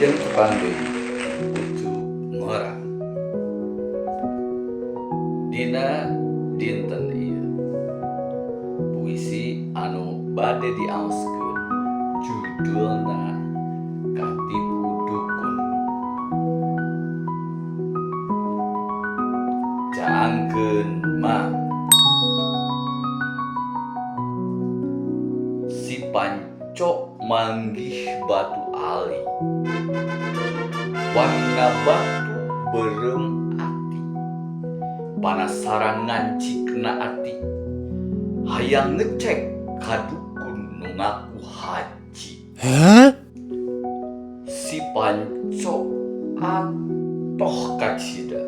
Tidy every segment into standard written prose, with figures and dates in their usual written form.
Wilujeng tepang deui Ucu Ngora. Dina dinten ieu puisi anu bade diaoskeun judulna Katipu Dukun. Caangkeun Mang. Si Panco manggih batu ali. Warna batu beureum ati. Panasaran ngancikna ati. Hayang ngecek ka dukun nu ngaku haji. Si Panco atoh kacida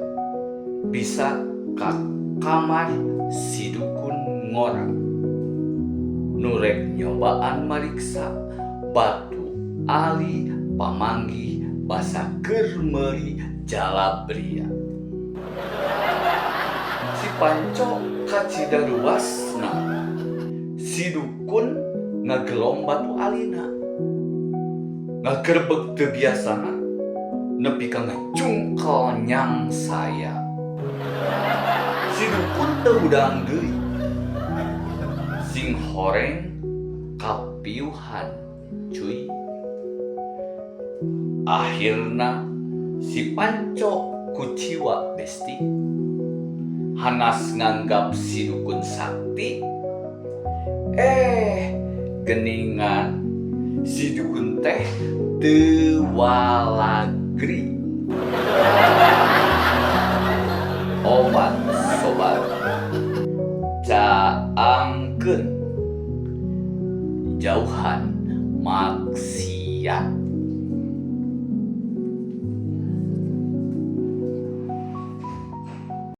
bisa ka kamar si dukun ngora. Nu rek nyobaan mariksa batu ali pamanggih basa keur meuli jalabria. Si Panco kacida ruasna, si dukun ngagelom batu alina. Ngagerbeg teu biasana nepi ka ngacungkel nyangsaya. Si dukun teu hudang deui. Sing horeng kapiuhan cuy. Akhirna si Panco kuciwa besti. Hanas nganggap si dukun sakti. Geningan si dukun teh teu walagri. Obat sobat caangkeun jauhan maksiat.